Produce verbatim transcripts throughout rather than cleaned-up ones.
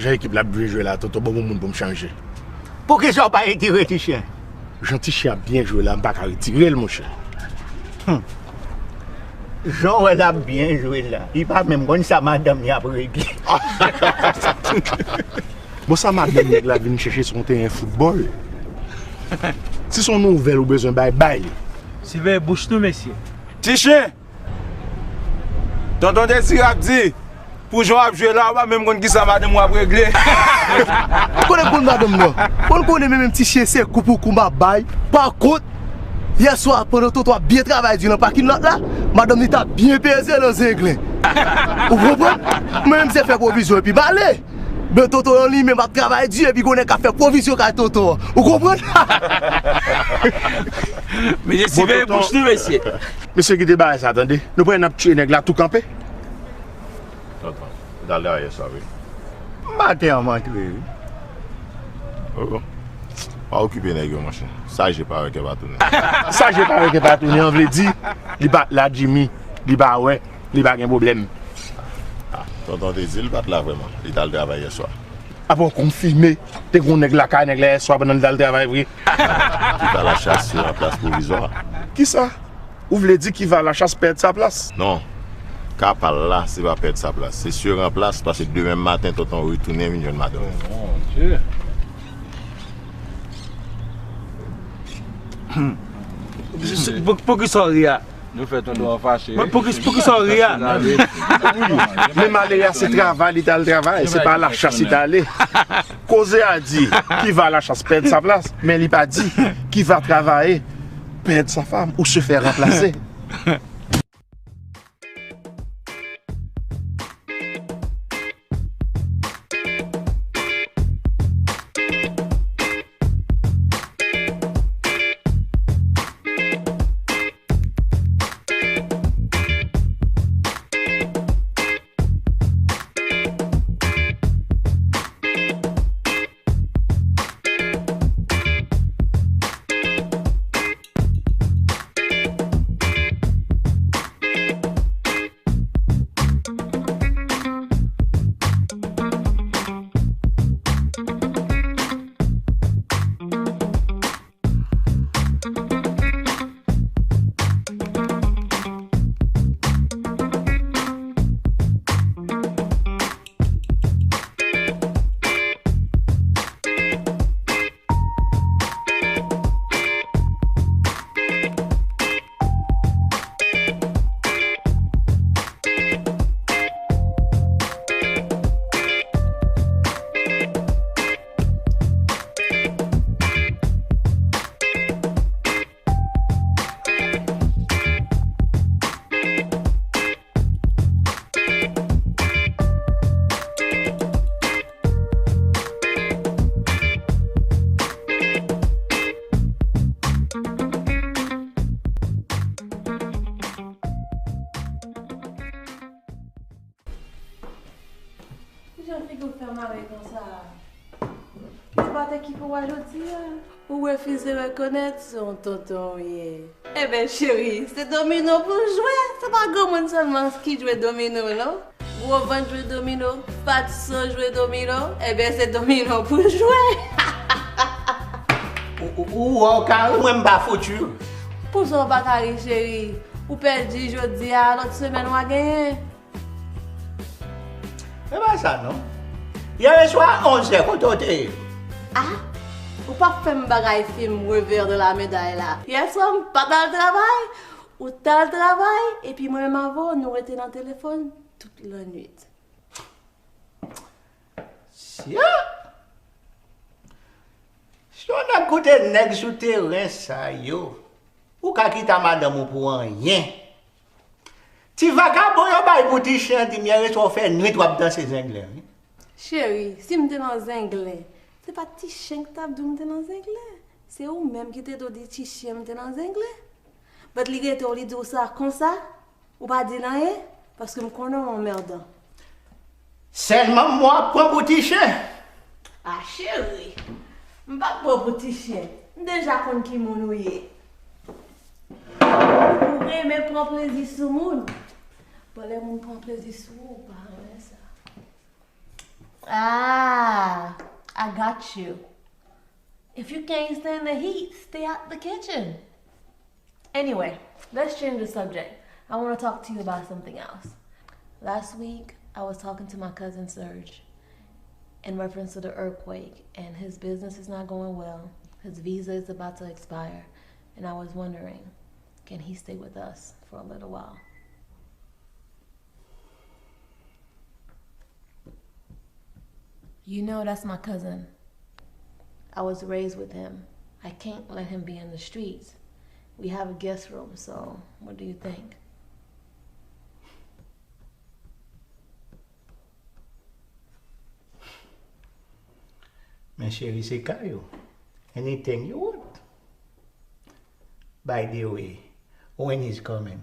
Jan ekip la ap jwe jwe la, Toto, ban m yon moun pou m chanje. Poukisa w pa retire Tichen? Jan Tichen ap byen jwe la, m pa ka retire l, monchè. Jan w wè l ap byen jwe la, li pa menm konn sa madanm li ap regle. Bon, sa madanm nèg la vin chèche sou yon teren foutbòl? Si se yon nouvèl ou bezwen bay, bay li. Siveye bouch nou, mesye. Tichen! Tonton Dezi ap di, pou jan w ap jwe la, ou pa menm konn kisa madanm ou ap regle. Konnen konn madanm nan. Konn konnen menm, menm Tichen se kou pou kou m ap bay. Pa kont, yè swa, pandan Toto ap byen travay di nan pakin lòt la, madanm li t ap byen peze nan zenglen. Ou konprann? Mwen menm se fè pwovizyon epi m ale. Men Toto an li menm ap travay di epi konnen k ap fè pwovizyon kay Toto an. Ou konprann? Mesye, siveye bouch nou, mesye. Mesye, kite bagay sa, tande. Nou pral n ap tiye nèg la tou kanpe. Tonton, ou t al travay yè swa, wi. Maten an, m antre, wi. Oh, oh. Pa okipe nèg yo, monchè. Sa je pa wè kè pa tounen. Sa je pa wè kè pa tounen an vle di, li pa la, Jimmy, li pa wè, li pa gen pwoblèm. Ah, tonton te di l pa t la vrèman. Li t al travay yè swa. Apre w konfime, te gen yon nèg lakay nèg la yè swa pandan l t al travay vre. Ki va lachas se ranplas pwovizwa. Kisa? Ou vle di ki va lachas pèd sa plas? Non. Ka pa l la, se pa pèd sa plas. Se se ranplas, paske demen maten, tonton retounen vin jwenn madanm. Oh, mon Dieu. Pou, pou ki sa w ri a? Nou fè tonton an fache. Mwen, pou ki, pou ki sa w ri a? Wi, men malere a se travay li t al travay, se pa lachas li t ale. Koze a di ki va lachas pèd sa plas, men li pa di ki va travay pèd sa fam ou se fè ranplase. Kijan figi w fè mare konsa a? Kisa pa te ki pou w a jodi a? Ou refize rekonèt se yon tonton w ye. Enben, cheri, se domino pou w jwe. Se pa granmoun sèlman ki jwe domino, non. Gwo vant jwe domino, fatso jwe domino. Enben, se domino pou w jwe. Ou, ou, ou wè w ka ri, mwen m pa fouti. Pou sa w pa ka ri, cheri. Ou pèdi jodi a, lòt semèn w a genyen. E pa sa non. Yè swa onz è, kote w te ye? Ah, ou p ap fè m bagay fim revè de la meday la. Yè swa m pa t al travay, ou t al travay, epi mwen menm avè w, nou rete nan telefòn tout lannwit. Sya! Si yon nèg koute nèg sou teren sa yo, ou ka kite madanm ou pou anyen. Ti vakabon yo bay pou ti chen an di m yè reswa w fè nwit w ap danse zenglen, wi. Cheri, si m te nan zenglen, se pa ti chen ki t ap di w m te nan zenglen. Se ou menm ki te dwe di ti chen m te nan zenglen. But li rete w, li di w sa konsa, ou pa di l anyen, paske m konnen w anmèdan. Sèlman m w ap pran pou ti chen. Ah, cheri, m p ap pran pou ti chen. M deja konn ki moun ou ye. Ou renmen pran plezi sou moun. Bon, lè moun pran plezi sou ou, ou pa renmen sa. Ah, I got you. If you can't stand the heat, stay out the kitchen. Anyway, let's change the subject. I want to talk to you about something else. Last week, I was talking to my cousin Serge in reference to the earthquake, and his business is not going well. His visa is about to expire, and I was wondering, can he stay with us for a little while? You know, that's my cousin. I was raised with him. I can't let him be in the streets. We have a guest room, so what do you think? Men cheri, se kay ou. Anything you want. By the way, when he's coming?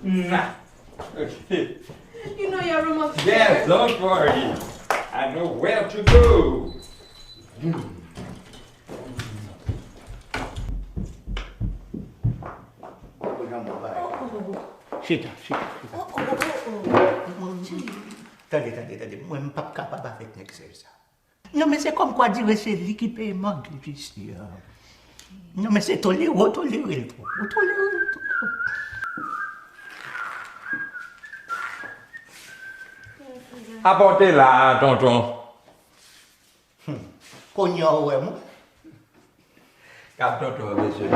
Nah. Okay. You know your room upstairs. Yes, don't worry. I know where to go. Chita, chita, chita. Tande, tande, tande. Mwen, m p ap kapab avèk nèg sèj sa. Non, men se kòmkwa dire se li ki peye mòtgej isi a. Non, men se tolere w tolere l tou. Ou tolere l tou. Apòte la, tonton. Hmm. Kounye a ou wè mwen. Gad tonton, mesye.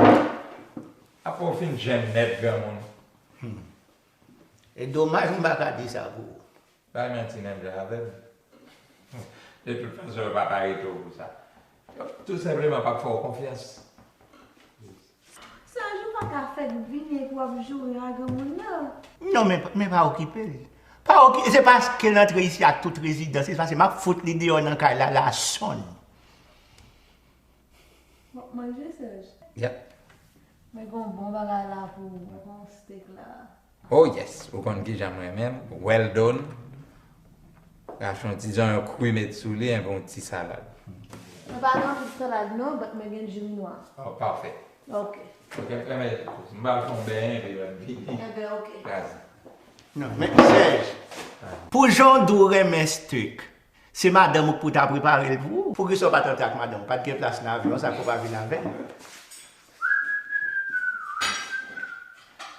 Apre w fin jenn nèt, granmoun. Hmm. E domaj m pa ka di sa pou ou. Bay manti menm jan avè m. De tout fason, yo pa parete w pou sa. Yo tou senpleman p ap fè w konfyans. Sa jou pa ka fèt vini epi w ap joure a granmoun nan. Non, men, men pa okipe l. Pa okipe, se paske l antre isi ak tout rezidans, se paske m ap fout li deyò nan kay la, la sonn. W ap manje, Serge? Yep. Mwen gen yon bon bagay la pou ou, mwen gen yon steak la. Oh yes, ou konn kijan m renmen l. Well done. Rache yon ti zonyon kri met sou li, enpi yon ti salad. Mwen pa gen anpil salad non, but mwen gen jimnwa. Oh, pafè. Ok. Ok, m pral fè yon benyen, epi lè m vini. Enben, ok. Kraze. Non, men, Serge, pou jan w di w renmen steak, se madanm ou k pou ta prepare l pou ou. Poukisa w pa t antre ak madanm ou? Pa t gen plas nan avyon sa pou w pa vin avè l?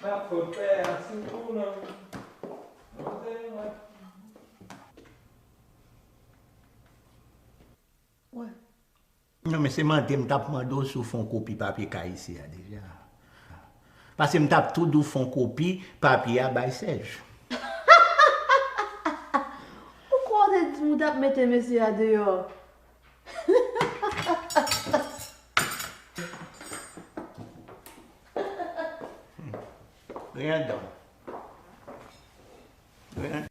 M ap fout pè a sou ou non. Wè. Non, men se mande m t ap mande w si w fè yon kopi papye kay isi a deja. Paske m t ap tou dou fè yon kopi papye a bay Sèj. Ou kwè w te di m ou t ap mete mesye a deyò? Rien donc. Rien.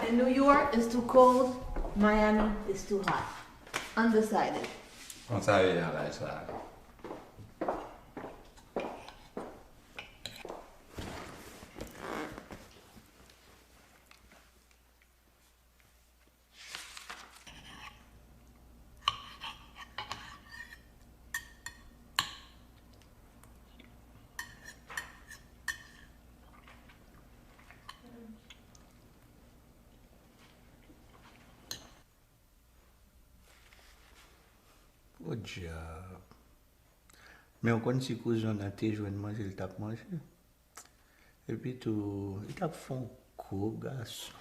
And New York is too cold, Miami is too hot. Undecided. Konsa yo ye a laj sa a. Podyab. Men w konn si kouzen w nan te jwenn manje, l t ap manje. Epi tou, li t ap fè yon gwo gason.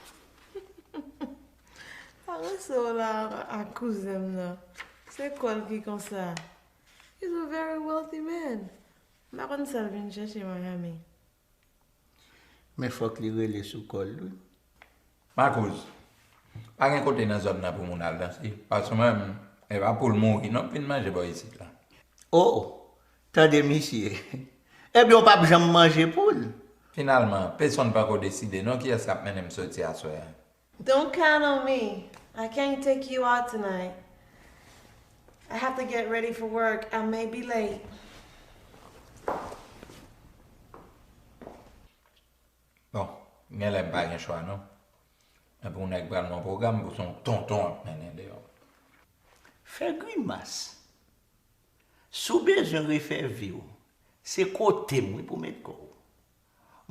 Sa ranse w la ak kouzen m nan. Se kò l ki konsa. He's a very wealthy man. M pa konn sa l vin chèche Miami. Men fòk li rele sou kò l wi. Makouz, pa gen kote nan zòn nan pou moun al danse. Paske mwen menm, e pa poul mouri non m vin manje bò isit la. Oh, tande misye. Ebyen w p ap janm manje poul. Finalman, pesonn pako deside non kiyès k ap mennen m soti aswè a. Don't count on me. I can't take you out tonight. I have to get ready for work. I may be late. Bon, genlè m pa gen chwa non. Epi yon nèg pral nan pwogram pou se yon tonton ap mennen deyò. Fè grimas. Si w bezwen refè vi w, se kote m wi pou w met kò w.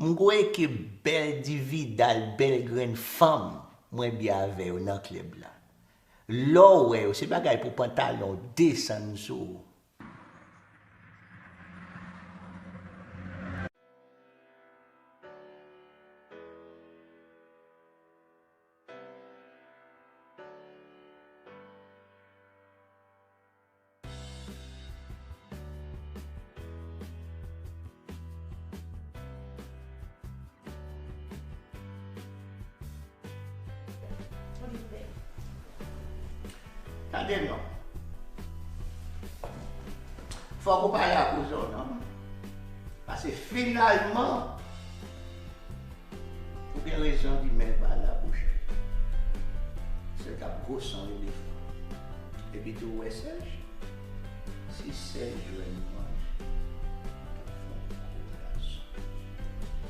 M kwè ke bèl dividal, bèl grenn fanm mwen byen avè yo nan klèb la. Lè w wè yo, se bagay pou pantalon w desann sou ou. Tande non. Fòk ou pale ak kouzen w non. Paske finalman, ou gen rezon di men pa labouch. Se t ap gwo san elefan. Epi tou ou wè Sèj, si Sèj jwenn manje, l ap fè yon gwo gason.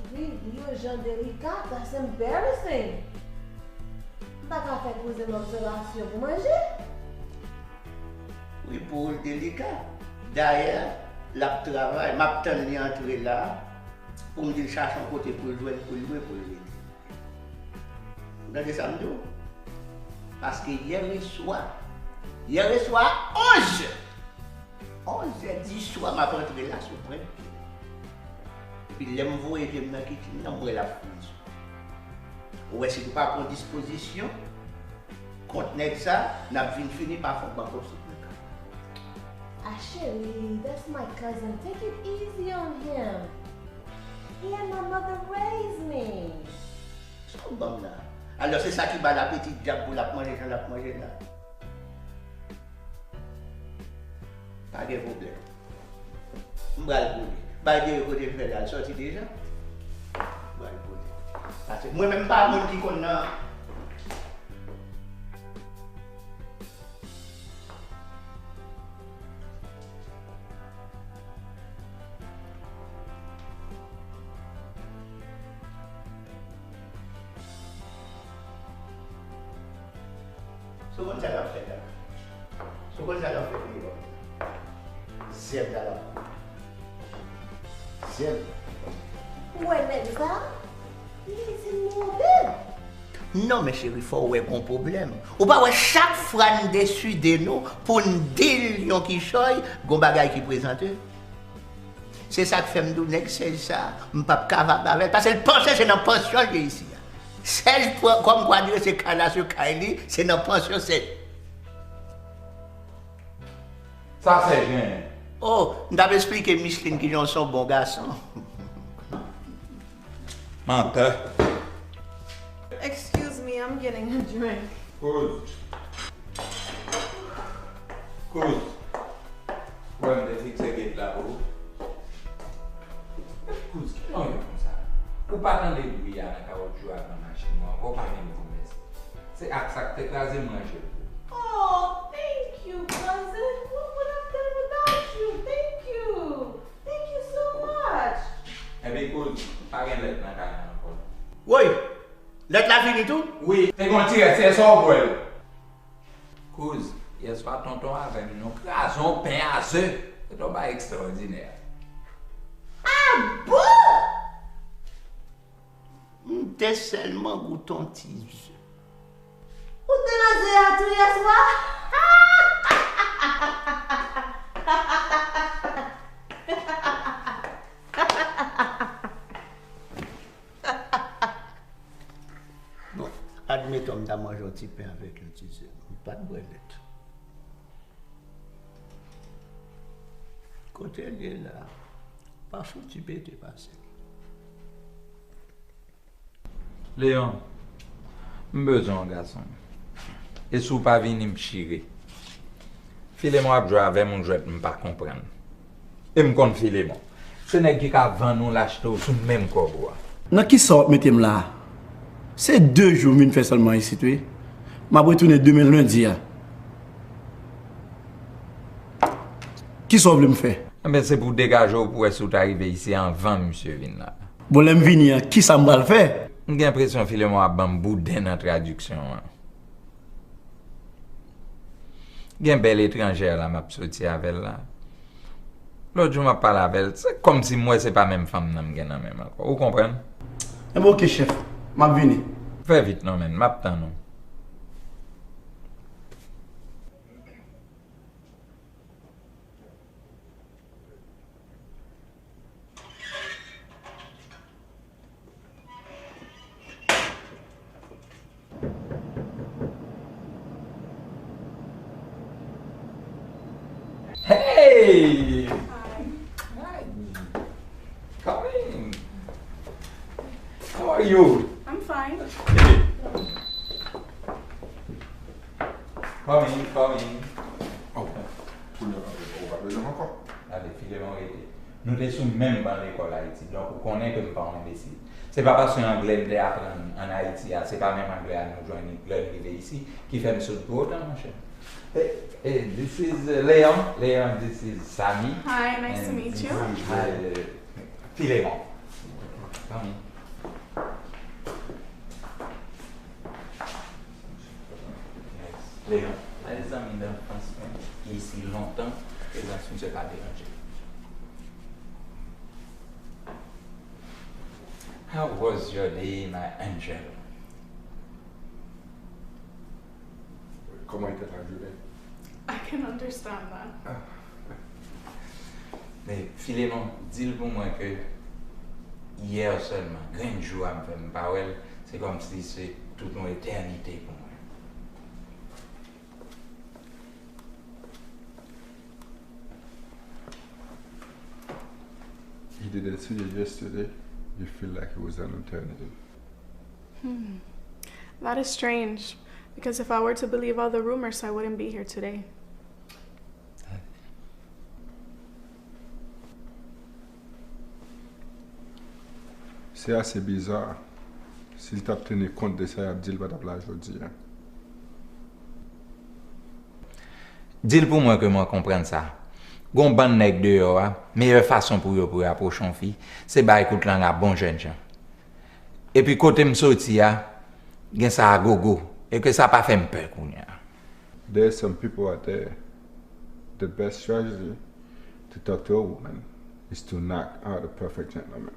Wi, li yon jan delika, that's embarrassing. M pa ka fè kouzen m obsèvasyon pou manje. Wi, pou ou l delika. Dayè, l ap travay, m ap tann li antre la pou m di l chache yon kote pou l jwenn, pou l lwe, pou l rete. Ou tande sa m di w? Paske yèreswa, yèreswa a onz zè, onz zè di swa m ap antre la sou pwent pye. Epi lè m voye je m nan kichen nan, m wè l ap fini sou. Ou wè si nou pa pran dispozisyon kont nèg sa, n ap vin fini pa fè yon bankòt sou pwen kay. Ah, chérie, that's my cousin. Take it easy on him. He and my mother raised me. Sa w ban m la? Alò se sa ki ba l apeti dyab pou l ap manje jan l ap manje la. Pa gen pwoblèm. M pral pou li. Bay deri kote l fè l al sòti deja. M pral pou li. Paske mwen menm m pa moun ki konn nan. Ou konn sa l ap fè la? Ou konn sa l ap fè Filibò? Zèb la l ap pran. Zèb. Ou wè nèg sa? Li se move. Non, men cheri, fò w wè gon pwoblèm. Ou pa wè chak fwa n deside nou pou n deal yon kichòy, gon bagay ki prezante. Se sa k fè m di w nèg Sèj sa, m p ap kapab avè l, paske l panse se nan pansyon l ye isi a. Sèj pran kòm kwa di se kay la, se kay li, se nan pansyon Sèj. Sa Sèj genyen? Oh, m t ap esplike Micheline kijan w se yon bon gason. Mantè. Excuse me, I'm getting a drink. Kouz. Kouz. Wè m te fikse gate la pou ou. Kouz, ki jan w ye konsa? Ou pa tande bri a nan kawotchou ak nan machin mwen ankò, ou pa menm di mèsi. Se ak sa k te kraze m ranje l pou ou. Oh, thank you, cousin. What would I have done without you? Thank you. Thank you so much. Enben, kouz, pa gen lèt nan kay la ankò. Woy! Lèt la fini tou? Wi, te gon ti rès, yè swa w bwè l. Kouz, yè swa tonton avè m, nou kraze yon pen a ze. Se yon bagay ekstraòdinè. Ah bon? M te sèlman goute yon ti ze. Ou te nan ze a tou yè swa? Bon, admeton m ta manje yon ti pen avèk yon ti ze. M pa t bwè lèt. Kote l ye la, pa fouti pete pase l. Leyon, m bezwen w gason. E si w pa vini, m chire. Filemon ap jwe avè m yon jwèt m pa konprann. E m konn Filemon. Se nèg ki ka vann ou, l achte w sou menm kòb ou a. Nan kisa w ap mete m la a? Se de jou m vin fè sèlman isit, wi. M ap retounen demen lendi a. Kisa w vle m fè? Enben, se pou w degaje w pou w wè si w ta rive isi anvan misye vin la. Bon, lè m vini an, kisa m pral fè? M gen enpresyon Filemon ap ban m bouden nan tradiksyon an. Gen bèl etranjè la m ap soti avè l la. Lòt jou m ap pale avè l, se kòmsi m wè se pa menm fanm nan m gen nan men m ankò. Ou konprann? Enben, oke, chèf. M ap vini. Fè vit non, menn. M ap tann ou. Hey! Hi. Hi. Come in. How are you? I'm fine. Come in, come in. Oh, kounye a, ou pa bezwen m ankò. Gade, Filemon rete. Nou te sou menm ban lekòl Ayiti, donk ou konnen ke m pa yon enbesil. Se pa paske anglè m te aprann ann Ayiti a, se pa menm anglè a nou jwenn lè n rive isi, ki fè m soud pou otan, monchè. Hey, hey, this is, uh, Leon. Leon, this is Samy. Hi, nice to meet you. And this is, uh, Filemon. Come in. Leon, sa se zanmi danfans mwen ki isi lontan, prezans misye pa deranje. How was your day, my angel? Kòman li te la jounen? I can understand that. Men, Filemon, di l pou mwen ke yè sèlman, grenn jou a m fè m pa wè l, se kòmsi se tout yon etènite pou mwen. He didn't see you yesterday. You feel like it was an eternity. Hmm. That is strange, because if I were to believe all the rumors, I wouldn't be here today. Se ase biza. Si l t ap teni kont de sa y ap di, l pa t ap la jodi a. Di l pou mwen ke mwen konprann sa. Gon bann nèg deyò a, meyè fason pou yo pou yo apwoche yon fi, se bay kout lang a bon jènjan. Epi kote m soti a, gen sa a gogo, e ke sa pa fè m pè kounye a. There's some people out there, the best strategy to talk to a woman is to knock out a perfect gentleman.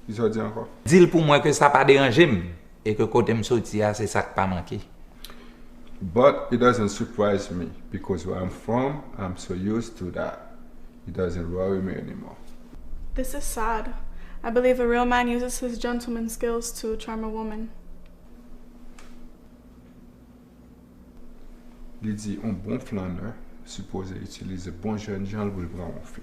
Kisa w di ankò? Di l pou mwen ke sa pa deranje m e ke kote m soti a se sa k pa manke. But it doesn't surprise me because where I'm from, I'm so used to that. It doesn't worry me anymore. This is sad. I believe a real man uses his gentleman skills to charm a woman. Li di yon bon flannè sipoze itilize bon jèn jan l pou l pran yon fi.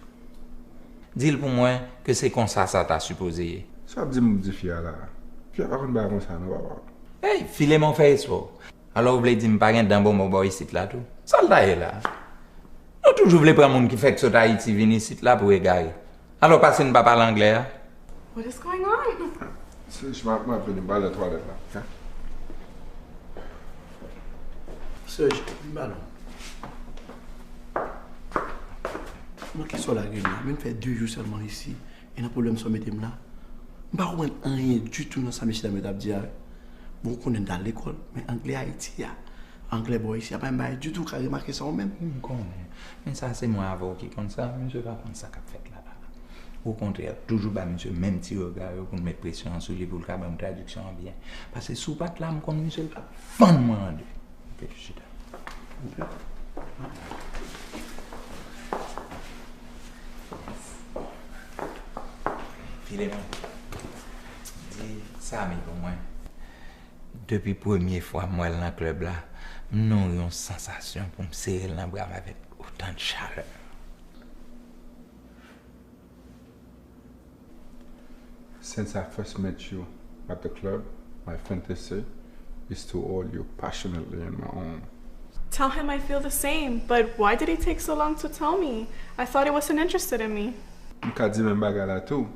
Di l pou mwen ke se konsa sa ta sipoze ye. Sa w ap di m pou m di fi a la a? Fi a pa konn bagay konsa non papa. Ey, Filemon fè espò. Alò ou vle di m pa gen dan bonbon bò isit la tou? Sa l ta ye la? Nou toujou vle pran moun ki fèk sot Ayiti vin isit la pou egare. Alò pase n pa pale anglè a. What is going on? Serge, m ap m ap vini, m pral nan twalèt la. Serge, vin ba non. Mwen ki sò lage m la, men m fè de jou sèlman isi, e nan pwoblèm sa w mete m la. M pa konprann anyen ditou nan sa mesye dam yo t ap di a. Bon, ou konnen m t al lekòl, men anglè Ayiti a, anglè bò isi a pa menm bagay ditou, ou ka remake sa ou menm. M konnen, men sa se mwen avè w ki konn sa, misye pa konn sa k ap fèt la la. Okontrè, toujou ba misye menm ti rega yo pou n met presyon an sou li pou l ka ban m tradiksyon an byen. Paske si w pa t la, m konn misye l t ap fann mwen an de. Anpil chita. Filemon, di Samy pou mwen. Depi premye fwa m wè l nan klèb la, m nouri yon sansasyon pou m sere l nan bra m avèk otan de chalè. Since I first met you at the club, my fantasy is to hold you passionately in my arms. Tell him I feel the same, but why did he take so long to tell me? I thought he wasn't interested in me. M ka di menm bagay la tou.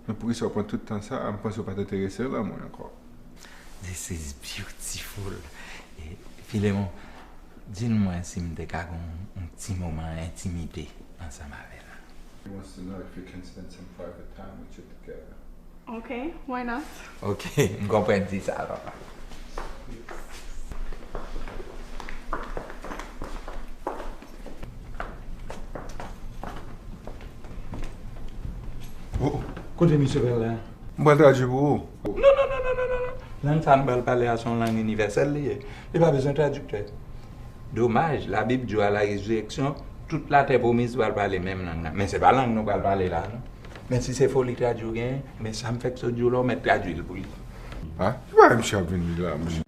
Men poukisa w pran tout tan sa a? M panse w pa t enterese nan mwen ankò. This is beautiful. Filemon, di l mwen si m te ka gen yon ti moman entimite ansanm avè l. He wants to know if you can spend some private time with you together. Okay, why not? Ok, m konprann di sa papa. Kote misye pral la? M pral tradui pou ou. Non, non, non, non, non, non. Lang sa nou pral pale a se yon lang inivèsèl li ye. Li pa bezwen tradiktè. Domaj, Labib di w a la rezireksyon, tout latè pwomiz pral pale menm lang nan. Men se pa lang nou pral pale la non. Men si se foli tradui w genyen, men sa m fèk sot di w la w mèt tradui l pou li. Ah, ki bagay misye ap vin di la, misye?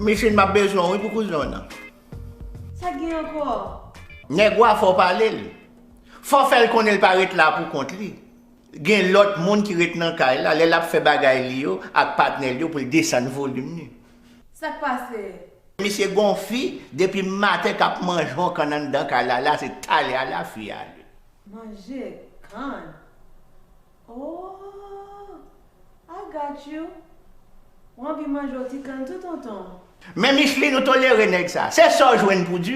Micheline, m ap bezwen w wi pou kouzen w nan. Sa k gen ankò? Nèg wa fò pale l. Fò fè l konnen l pa ret la pou kont li. Gen lòt moun ki ret nan kay la, lè l ap fè bagay li yo ak patnè l yo pou l desann volim li. Sa k pase? Misye gon fi depi maten k ap manje yon kann anndan kay la, la se talè a la fi ale. Manje kann? Oh, I got you. W anvi manje w ti kann tou tonton. Men Micheline ou tolere nèg sa. Se sa w jwenn pou di?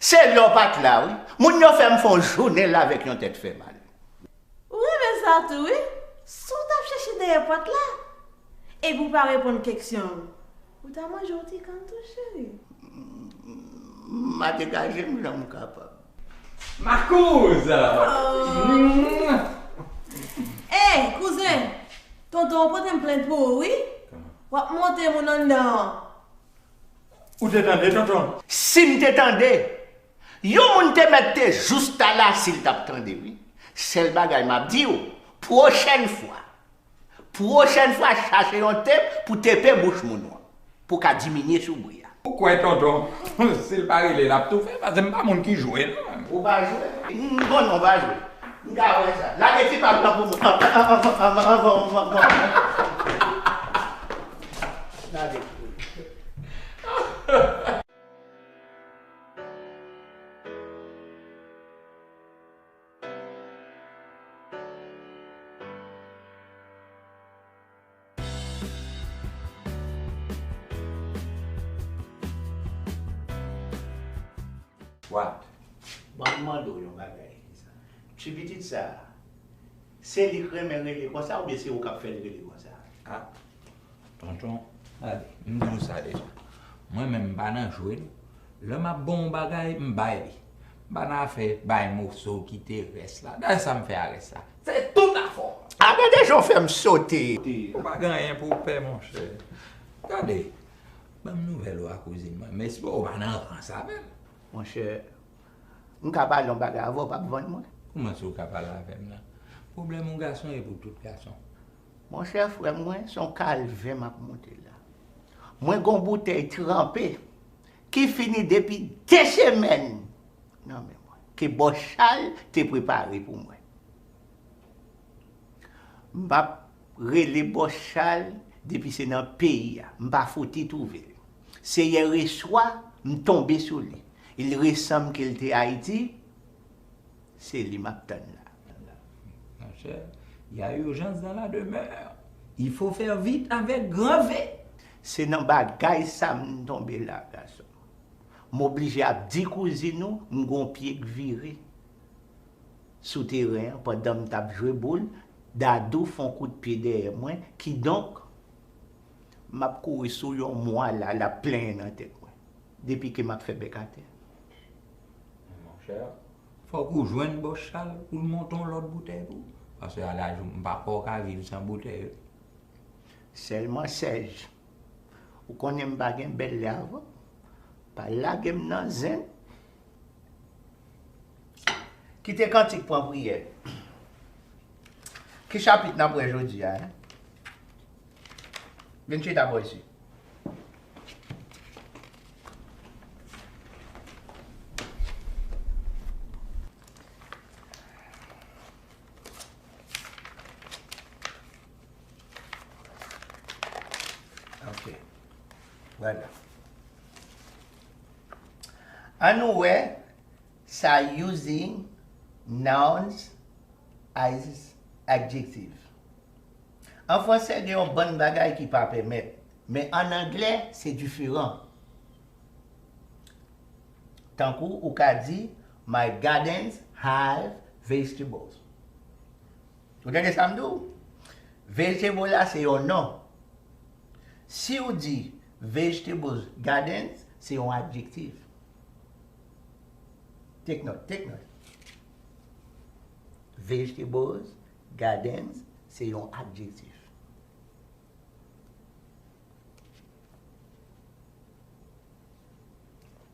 Se lè w pa t la wi. Moun yo fè m fè yon jounen la avèk yon tèt fè mal. Ou renmen sa tou wi. Si w t ap chèche dèyè pòt la. Epi w pa reponn keksyon m. Ou ta manje yon ti kann tou, cheri? M a degaje m jan m kapab. Makouz! Ey, kouzen! Tonton an pote m plent pou ou, wi. W ap monte moun anndan an. Ou te tande, tonton? Si m te tande, yon moun te mèt te jous ta la si l t ap tande, wi. Sèl bagay m ap di w, pwochèn fwa, pwochèn fwa, chache yon tep pou tepe bouch moun ou an, pou w ka diminye sou bri a. Ou kwè tonton, si l pa rele, l ap toufe, paske m pa moun ki jwe, non. Ou pa jwe? M konnen w pa jwe. M ka wè sa. Lage ti pa m nan pou mwen. Anvan, anvan, anvan, anvan, anvan, anvan. Lage. What? Mwen mande w yon bagay, Elisa. Ti pitit sa a, se li k renmen rele konsa oubyen se ou k ap fè l rele konsa? Ah, tonton, gade, m di w sa deja. Mwen menm, m pa nan jwe, non. Lè m ap bon yon bagay, m bay li. M pa nan afè bay moso, kite rès la. Dayè sa m fè a rès la. Se tout afè w. A, gade jan w fè m sote. Ou pa gen anyen pou w pè, monchè. Gade, ban m nouvèl ou a kouzin mwen. M espere w pa nan rans avè l. Monchè, m ka pale yon bagay avè w, w p ap vann mwen? Kouman si w ka pale avè m nan? Pwoblèm yon gason e pou tout gason. Monchè, frè mwen, se yon kalvè m ap monte la. Mwen gon boutèy tranpe ki fini depi de semèn nan men mwen, ke bòs Chal te prepare pou mwen. M p ap rele bòs Chal depi se nan peyi a. M pa fouti twouve l. Se yè reswa, m tonbe sou li. Il resanm ke l te Ayiti, se li m ap tann la. Monchè, y a urgence dans la demeure. Il faut faire vite avec grand V. Se nan bagay sa m tonbe la, gason. M oblije ap di kouzin ou m gon pye k vire sou teren an pandan m t ap jwe boul, Dadou fè yon kout pye dèyè mwen, kidonk, m ap kouri sou yon mwa la, l ap plenyen nan tèt mwen, depi ke m ap fè bèk atè. Monchè, fòk ou jwenn bòs Chal pou l monte yon lòt boutèy pou ou, paske a laj ou m pa kwè w ka viv san boutèy. Sèlman Sèj, ou konnen m pa gen bèl lè avè w, pa lage m nan zen. Kite kantik pran priyè. Ki chapit n ap wè jodi a, en? Vin chita bò isi. Ok. Vwala. Ann nou wè sa using nouns as adjective. An fransè, gen yon bann bagay ki pa pèmèt, men ann anglè, se diferan. Tankou ou ka di, My gardens have vegetables. Ou tande sa m di w? Vegetable la se yon non. Si w di vegetables gardens, se yon adjektif. Take note, take note. Vegetables gardens se yon adjektif.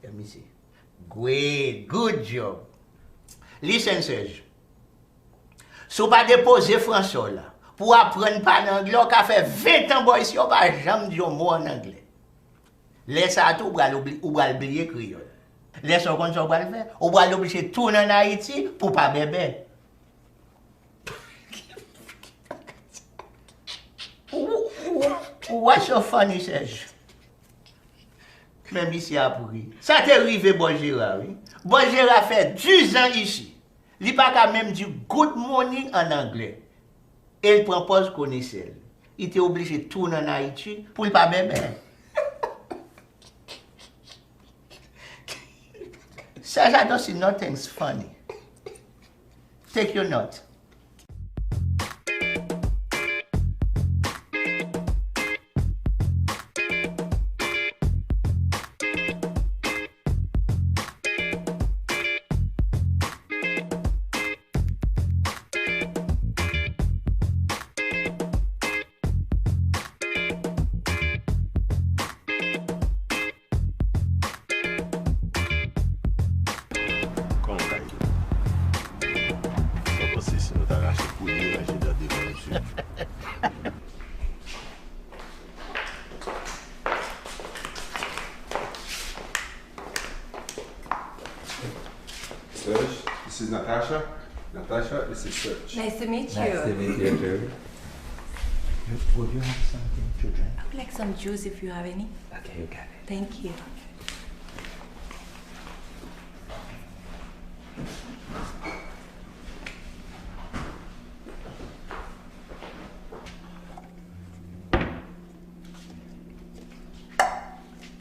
Let me see. Great, good job. Listen, Serge. Si w pa depoze fransè w la pou w aprann pale anglè, w ka fè ven tan bò isi, yo pa janm di yon mo ann anglè. Lè sa a tou, ou pral oubli-, ou pral bliye kreyòl. Lè sa a, w konn sa w pral fè? Ou pral oblije tounen ann Ayiti pou w pa bèbè. Ou, ou, ou, what's so funny, Serge? Men misye ap ri. Sa te rive bòs Jera, wi. Bòs Jera fè dizan isi. Li pa ka menm di good morning ann anglè. E l pran pòz konesè l. Li te oblije tounen ann Ayiti pou l pa bèbè. Serge, I don't see nothing's funny. Take your note. Natasha, Natasha, this is Serge. Nice to meet you. Nice to meet you too. Would you have something to drink? I would like some juice if you have any. Okay, you got it. Thank you.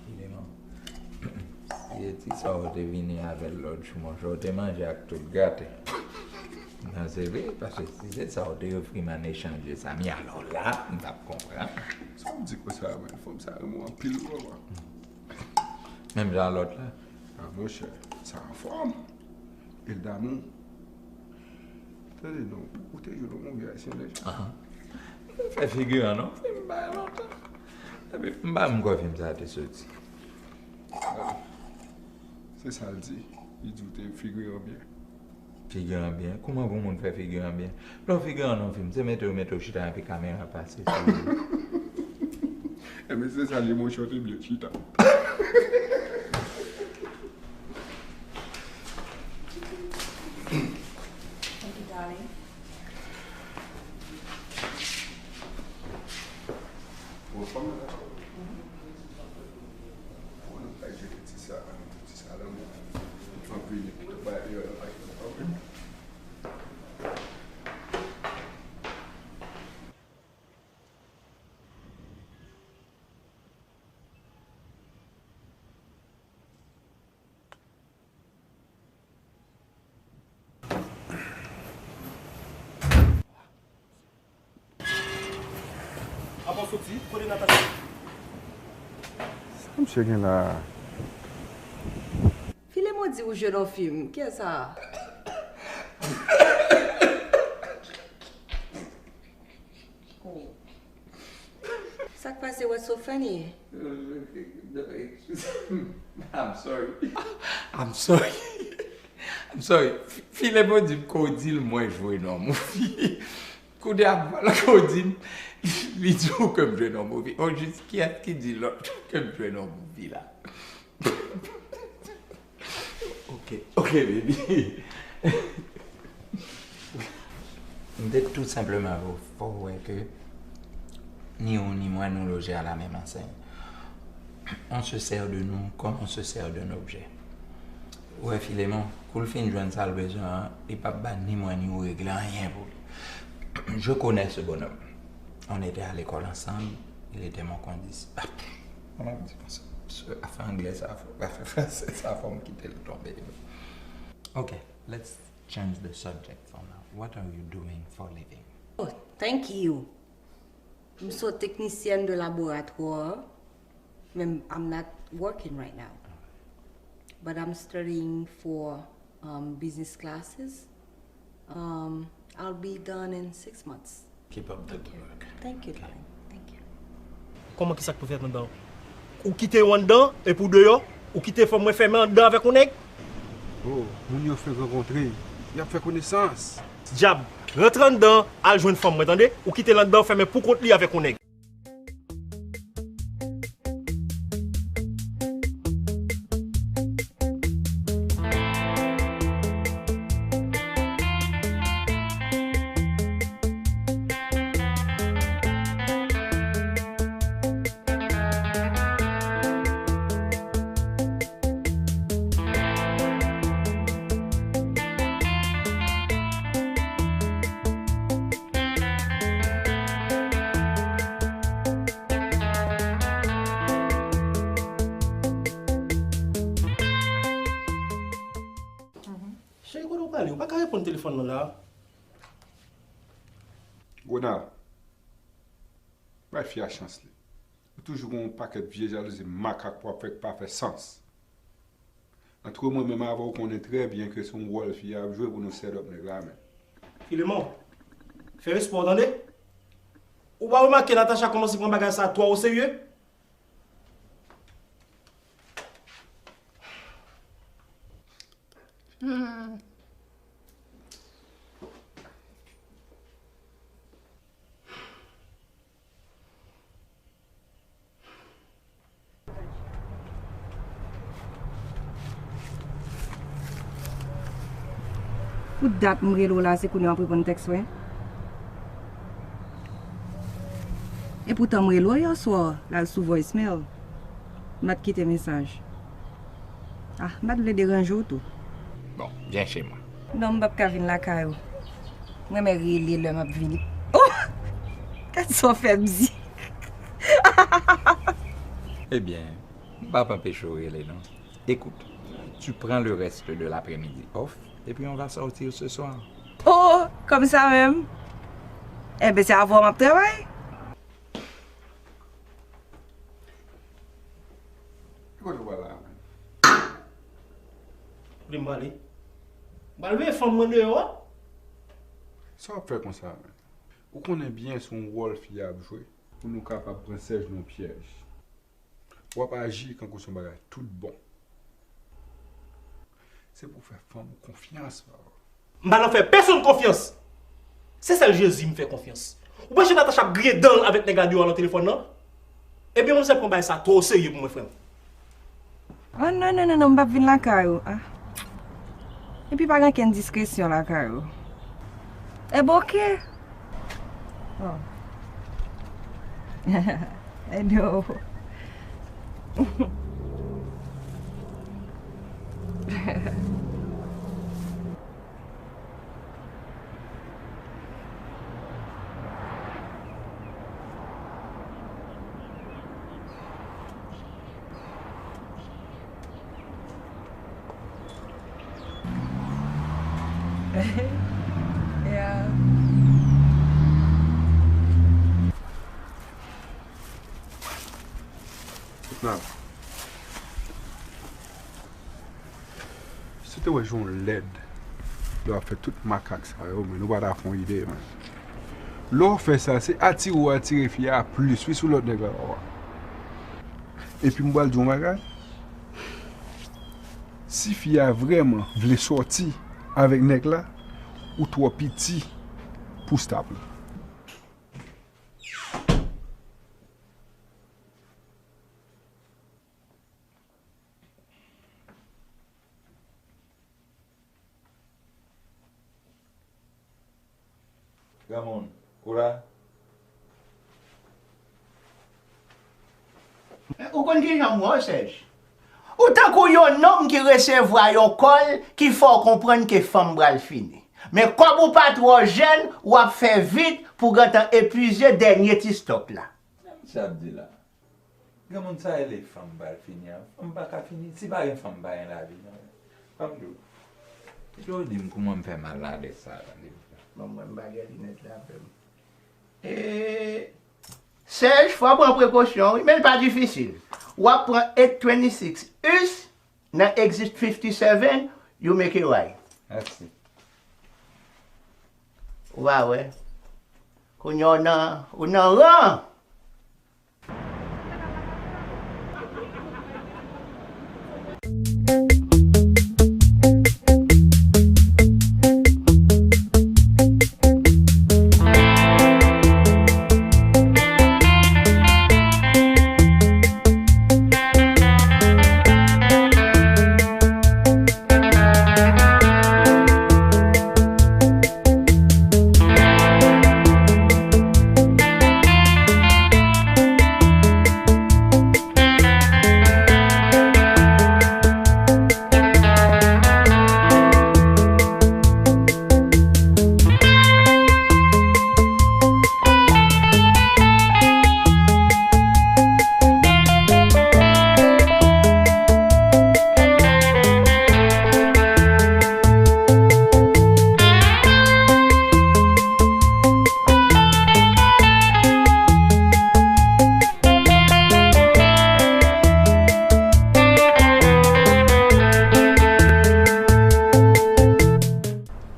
Filemon, si se ti sa w te vini avè l lòt jou, monchè, w te manje ak tout gate. Non, se vre, paske si se sa w te ofri m an echanj de sa, mi alò la, m t ap konprann. Sa w di konsa, men? Fanm sa renmen w anpil, vrèman. Menm jan lòt la. Ah, monchè, sa anfòm. E l damou. Tande non, ou te jwenn yon move ayisyen deja? Ahan. M fè figiran nan fim pa gen lontan. Epi m pa menm kwè fim sa a te soti. Ah, se sa l di. Li di w te figiran byen. Figiran byen? Kouman pou moun fè figiran byen? Lè w figiran nan fim, se mete yo mete w chita epi kamera pase sou ou. Enben, se sa l ye, monchè, w te byen chita. Thank you, darling. Bon, fanm nan dakò. Bon, nou pral jere ti sa, ti sa la, men. Fanm vini, tout bagay deyò la pa gen pwoblèm. Apa w soti? Kote Natacha? Sa misye gen la a? Filemon di ou jwe nan fim. Kiyès sa a? Oh. Sa k pase, what's so funny? I'm sorry. I'm sorry. I'm sorry. Fi-, Filemon di m ke w di l mwen jwe nan movie. Kounye a, vwala ke w di m, li di w ke m jwe nan movie. O jis, kiyès ki di lòt ke m jwe nan movie la? Ok, ok, baby. M te tou senpleman vle fè w wè ke ni ou ni mwen nou loje à la même enseigne. On se sert de nous comme on se sert d'un objet. Ou wè Filemon, kou l fin jwenn sa l bezwen an, li p ap ba ni mwen ni ou regle anyen pou li. Je connais ce bonhomme. On était à l'école ensemble, il était mon condis. Ah, kòman m di konsa? Afè anglè sa, afè fransè sa, fò m kite l tonbe. Ok, let's change the subject for now. What are you doing for living? Oh, thank you. M se yon teknisyèn de laboratwa, men I'm not working right now. But I'm studying for, um, business classes. Um, I'll be done in six months. Keep up the good work. Thank you, darling. Thank you. Kòman, kisa k pou fèt anndan? Ou kite yo anndan, epi w deyò, ou kite fanm mwen fèmen anndan avèk yon nèg? Oh, moun yo fenk rankontre, y ap fè konesans. Dyab, rantre anndan, al jwenn fanm mwen, tande? Ou kite l anndan, fèmen pou kont li avèk yon nèg. Cheri, kote w prale? Ou pa ka reponn telefòn nan la. Ronald, bay fi a chans li. Ou toujou gen yon pakèt vye jalouzi makak w ap fè k pa fè sans. Antre mwen menm avè w, ou konnen trè byen ke se yon wòl fi a ap jwe pou nou set up nèg la, men. Filemon, fè respè w, tande? Ou pa remake Natacha kòmanse pran bagay sa twò oserye? Hmm. Tout dat m rele w la, se kounye a w ap reponn tèks mwen? Epoutan m rele w yè swa, l al sou voicemail. M pa t kite mesaj. Ah, m pa t vle deranje w tou. Bon, byen che mwen. Non, m p ap ka vin lakay ou. M renmen rele lè m ap vini. Oh! Gad sa w fè m di. Ebyen, m p ap anpeche w rele non. Écoute, tu prends le reste de l'après-midi off et puis on va sortir ce soir. Oh, kòm sa menm? Enben, se avè w m ap travay. Ki kote w pral la menm? Kote m prale? M pral voye fanm mwen deyò a. Sa w ap fè konsa menm? Ou konnen byen se yon wòl fi a ap jwe pou nou kapab pran Sèj nan yon pyèj. W ap aji kankou se yon bagay tout bon. Se pou w fè fanm ou konfyans, papa. M pa nan fè pèsonn konfyans. Se sèl Jezi m fè konfyans. Ou panse Natacha ap griyen dan l avèk nèg la deyò a nan telefòn nan? Ebyen, manzè pran bagay sa twò oserye pou mwen, frè m. Oh, non, non, non, non, m p ap vin lakay ou. Ah. Epi pa gen okenn diskresyon lakay ou. Enben, oke. Oh. Hello. Yeah. Nan. Si w te wè jan w lèd lè w ap fè tout makak sa yo, men nou pa ta fè yon ide, men. Lè w fè sa, se atire w atire fi a plis, wi, sou lòt nèg la w a. Epi m pral di w yon bagay. Si fi a vrèman vle sòti avèk nèg la, ou twò piti pou stop li. Granmoun, ou la? Ou konn kijan m wè w, Sèj? Ou tankou yon nonm ki resevwa yon kòl ki fè w konprann ke fanm pral fini. Men kòm ou pa twò jèn, w ap fè vit pou w gentan epuize dènye ti stòk la. Men sa ap di la. Granmoun, sa rele fanm pral fini an. Fanm pa ka fini. Si pa gen fanm, pa gen lavi non. Ban m di w. Depi w di m kouman m fè mal la de sa, tande. Bon, mwen m pa gen linèt la menm. E, Sèj, fò w pran prekosyon, wi, men l pa difisil. W ap pran eight twenty-six us nan exit fifty-seven, you make a right. Mèsi. Ou va wè. Kounye a w nan, ou nan ran.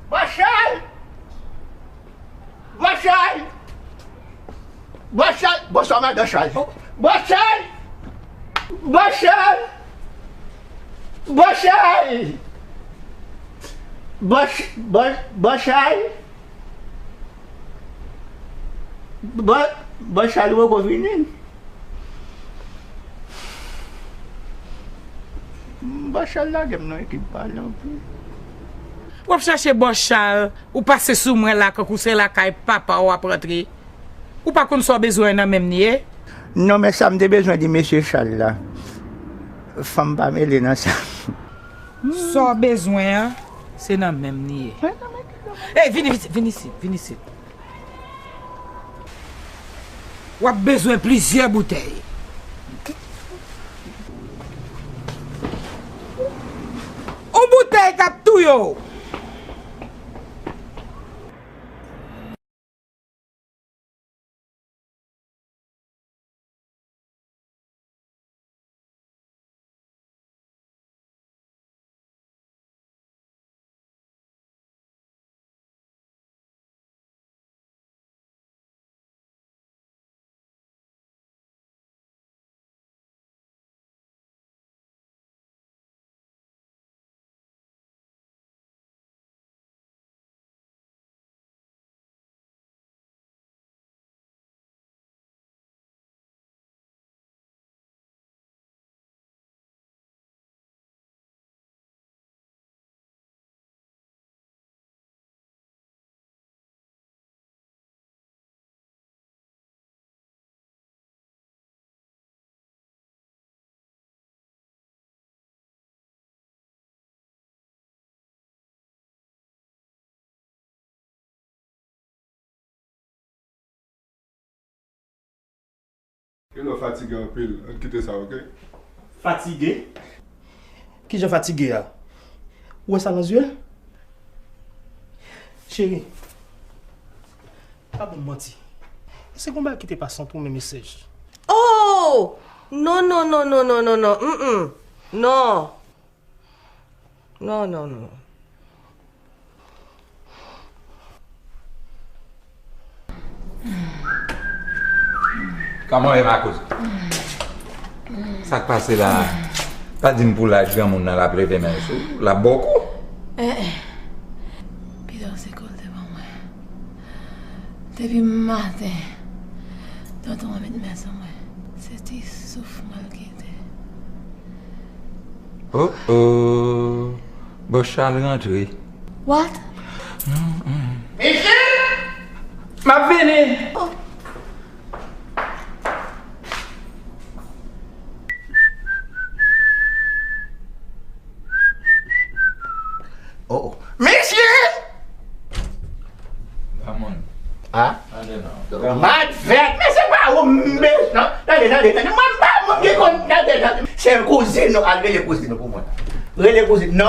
Bòs Chal! Bòs Chal! Bòs Chal! Bonswa, madan Chal. Bòs Chal! Bòs Chal! Bòs Chal! Bòs, bòs, Bòs Chal! Bò-, Bòs Chal, ou poko vini? Bòs Chal lage m nan ekip pa l anpil. W ap chache bòs Chal, ou pase sou mwen la kankou se lakay papa w w ap rantre. Ou pa konn sa w bezwen nan men m li ye? Non, men sa m te bezwen di mesye Chal la. Fanm pa mele nan sa. Sa w bezwen an, se nan men m li ye. Ey, vin isit, vin isit, vin isit. W ap bezwen plizyè boutèy. Yon boutèy k ap touye w. Hello, fatige anpil. Ann kite sa, oke? Fatige? Kijan fatige a? Ou wè sa nan zye l? Cheri, pa ban m manti. Se konba ki te pase ant ou menm e Sèj? Oh! Non, non, non, non, non, non, non. Mm, mm. Non. Non, non, non. Kòman w ye, Makout? Sa k pase la a? Pa di m pou laj granmoun nan l ap leve men l sou ou, l ap ba w kou. Eh, eh. Pito se koze ban mwen. Depi maten, tonton an met men sou mwen. Se ti souf mwen l kite. Oh, oh. Bòs Chal rantre. What? Mesye! M ap vini! Oh. Oh, oh. Mesye! Granmoun. Ah? Tande non. Madvèt, men se pa ou m bezwen. Tande, tande, tande. Mwen m pa moun ki konn, tande, tande. Se kouzin ou, al rele kouzin ou pou mwen. Rele kouzin. Non.